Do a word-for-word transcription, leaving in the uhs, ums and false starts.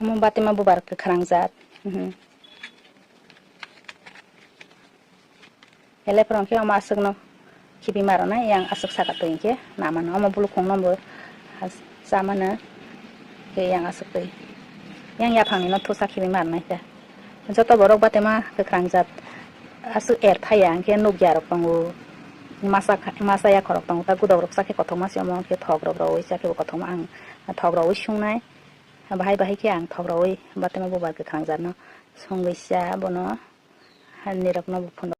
Omo batima bubar kwkhwrang jat. Mhm. Ele phwrwng khe omo aswkno khibi ma rwnai, yang aswk saka twi khe na mano. Omo bulukhung no bo chamano khe yang aswk twi. Yang yaphang ni no thusa khibi ma rwnai khe. Joto borok batima kwkhwrang jat aswk er thaya hwnkhe nukya rok tongo. Masa kha-, masa yakhorok tongo, ta gudok rok chakhe kothokma se omo khe thok rok rwi chakhe bo kothokma ang thok rwi sungnai. Bahai bahai khe ang thok rwi batima bubar kwkhwrang jat no songwi cha bono nirok no bo phunuk.